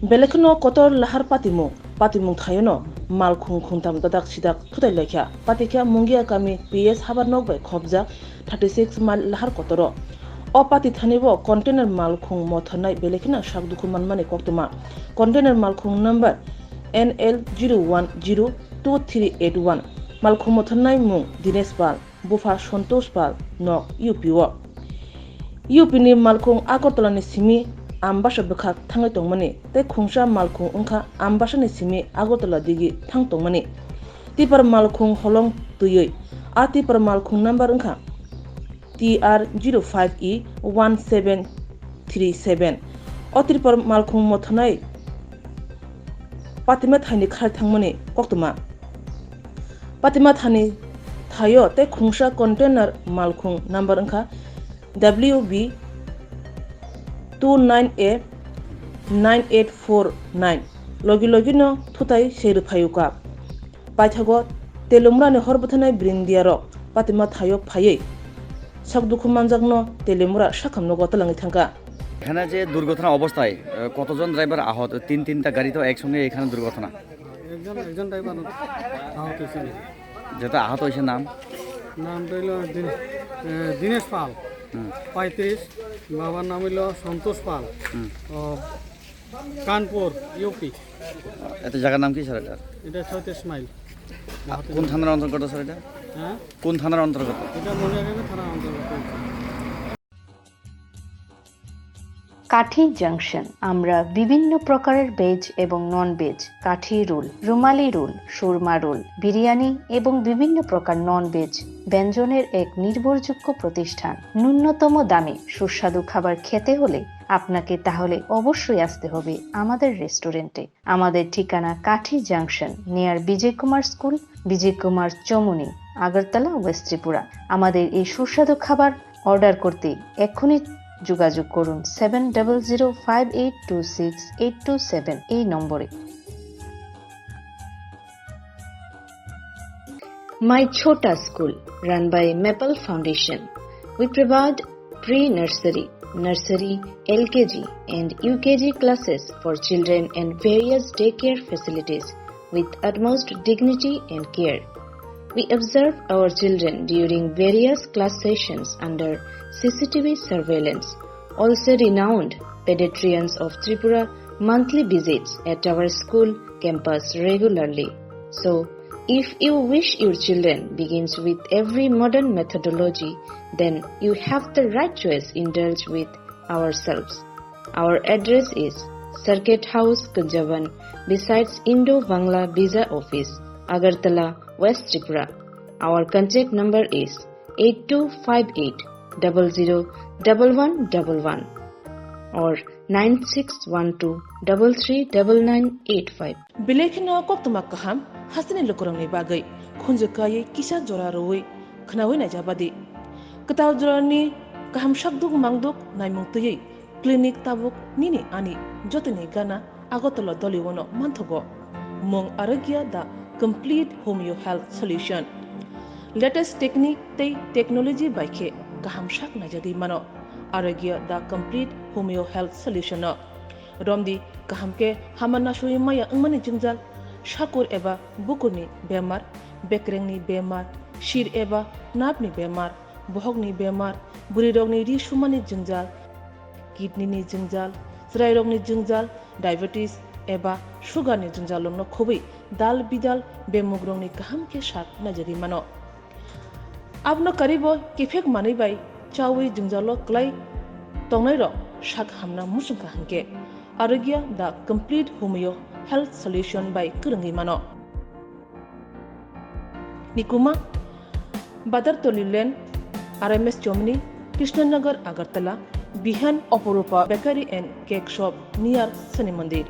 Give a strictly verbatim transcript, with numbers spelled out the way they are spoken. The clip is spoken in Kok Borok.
Belai kheno kotor lahar patimung, patimung thaiono malkhung khungtam dadak sidak thutai laikha, patikha Mungia kami P S habar nok bai khopjak thirty six mile lahar kotoro. O pati thani bo container malkhung mothornai belai kheno sak dukhu manmani koktwma. Container malkhung number N L zero one zero two three eight one. Malkhung mothornai mung Dinesh Pal, bupha Santosh Pal, nok U P o. U P ni malkhung Agartala ni simi Ambasa bwkhak thangwi tongmani tei khungsa malkhung wngkha Ambasa ni simi Agartala digi thang tongmani. Tipar malkhung holong twiwi a tipar malkhung number wngkha T R zero five E one seven three seven. O tipar malkhung mothornai patima thaini khar thangmani koktwma. Patima thani thaio tei khungsa container malkhung number wngkha W B two nine A nine eight four nine. Logi logino thutai se rwphaiuka. Paithago Telumrani hor bwthanai brindiarok patima thaio phaiwi sak dukhu manjakno Telumra sakhamno gotalangwi thangkha. এখানে যে দুর্ঘটনা অবস্থায়, আহ, কতজন ড্রাইভার আহত? তিন তিনটা গাড়ি তো একসঙ্গে এখানে দুর্ঘটনা। একজন, একজন ড্রাইভার আহত হয়েছে। যেটা আহত হয়েছে নাম? নামটা হইলো দিন-, এ, দীনেশ পাল, হুম। পঁয়ত্রিশ, বাবার নাম হইলো সন্তোষ পাল। হুম। ও, কানপুর, ইউপি। এত জায়গার নাম কি স্যার এটা? এটা ছয়ত্রিশ মাইল। কোন থানার অন্তর্গত স্যার এটা? হ্যাঁ? কোন থানার অন্তর্গত? এটা মনিয়াগাঁও থানার অন্তর্গত। কাঠি জাংশন। আমরা বিভিন্ন প্রকারের ভেজ এবং নন ভেজ, কাঠি রোল, রুমালি রোল, সুরমা রোল, বিরিয়ানি এবং বিভিন্ন প্রকার নন ভেজ ব্যঞ্জনের এক নির্ভরযোগ্য প্রতিষ্ঠান। ন্যূনতম দামে সুস্বাদু খাবার খেতে হলে আপনাকে তাহলে অবশ্যই আসতে হবে আমাদের রেস্টুরেন্টে। আমাদের ঠিকানা কাঠি জাংশন, নিয়ার বিজয় কুমার স্কুল, বিজয় কুমার চমুনি, আগরতলা, ওয়েস্ট ত্রিপুরা। আমাদের এই সুস্বাদু খাবার অর্ডার করতে এক্ষুনি যোগাযোগ করুন seven double zero five eight two six eight two seven এই নম্বরে। My Chhota School, run by Maple Foundation. We provide pre-nursery, nursery, L K G and U K G classes for children and various daycare facilities with utmost dignity and care. We observe our children during various class sessions under C C T V surveillance. Also, renowned pediatricians of Tripura monthly visits at our school campus regularly. So, if you wish your children begins with every modern methodology, then you have the right choice. Indulge with ourselves. Our address is Circuit House, Kunjaban, besides Indo-Bangla Visa Office, Agartala, West Tripura. Our contact number is eight two five eight double zero double one double one or nine six one two double three double nine eight five. Belai kheno koktwma kaham hasteni lukurokni bagwi khunju kaiwi kisa jora rwui khwnaui naijabadi. Kwtal jorani kaham sakduk mangduk naimung twiwi clinic tabuk nini ani jotoni gana Agartala Doliwono manthogo. Mung Arogya, the complete homeo health solution. Latest technique tei technology bai khe kaham sak naijagwi mano Arogya, the complete homeo health solution no. Romdi kaham khe hama nasui maya wngmani jwngjal, sakur eba bukurni bemar, bekrengni bemar, sir eba napni bemar, bohokni bemar, bwrwirokni ri sumani jwngjal, kidney ni jwngjal, chwrairokni jwngjal, diabetes eba sugar ni jwngjal rokno khobwi dal bidal bemugrokni kaham khe sak naijagwi mano. Abono karibo kiphek manwi bai chawi jwngjalo kwlai tongnairok sak hamna muchungkha hinkhe Arogya the complete homeo health solution bai kwrwngwi mano. Nikuma, Badartoli Lane, R M S Chomni, Krishnanagar, Agartala, Bihan, Oporupa Bakery and Cake Shop near Shani Mandir.